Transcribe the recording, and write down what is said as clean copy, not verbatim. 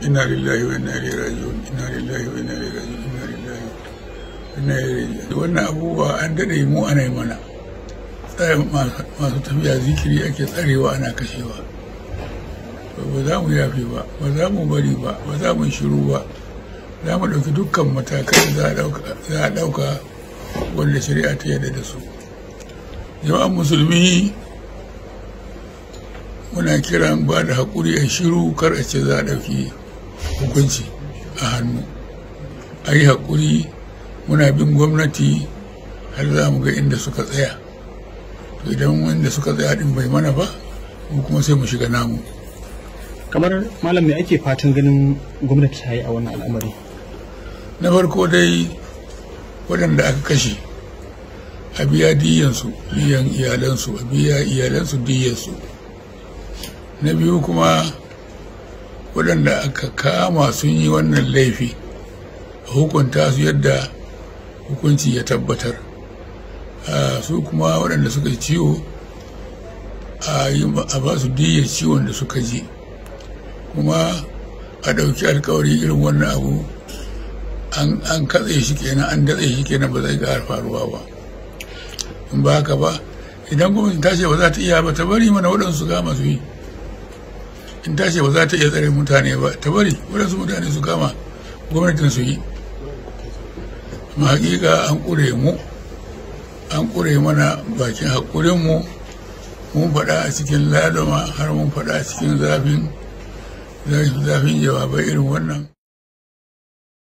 Inna lillahi wa inna ilaihi raji'un, inna lillahi wa inna ilaihi raji'un, inna lillahi wa inna ilaihi raji'un. Wannan abubuwa an daɗe mu ana yi mana. Tsare masu tafiya zikiri ake tsarewa ana kashewa. Ba za mu yafe ba, ba za mu bari ba, ba za mu shiru ba. Za mu ɗauki dukkan matakan da za a ɗauka wanda shari'a ta yarda da su. Jama'an musulmi, muna kiran ba da haƙuri, a shiru, kar a ce za a ɗauki hukunci a hannu. A yi haƙuri, muna bin gwamnati har za mu ga inda suka tsaya. To, idan wanda suka tsaya din bai mana ba, mu kuma sai mu shiga namu. Kamar malam, me ake fatan ganin gwamnati ta yi a wannan al'amari? Na farko dai, waɗanda aka kashe, a biya diyansu, diyan iyalansu, a biya iyalansu diyansu. Na biyu kuma, waɗanda aka kama sun yi wannan laifi, a hukunta su yadda hukunci ya tabbatar. Su kuma waɗanda suka ji ciwo, a ba su diyyar ciwon da suka ji, kuma a ɗauki alkawari irin wannan abu an katse shi kenan, an datse shi kenan, ba zai ƙara faruwa ba. In ba haka ba, idan gwamnati ta ce ba za ta iya ba, ta bari mana waɗansu kama su yi. In ta ce ba za ta iya tsare mutane ba, ta bari waɗansu mutane su kama gwamnatin su yi. Amma hakika an ƙure mu, an ƙure mana bakin haƙurinmu. Mun faɗa a cikin lalama, har mun faɗa a cikin zafin zafin jawabai irin wannan.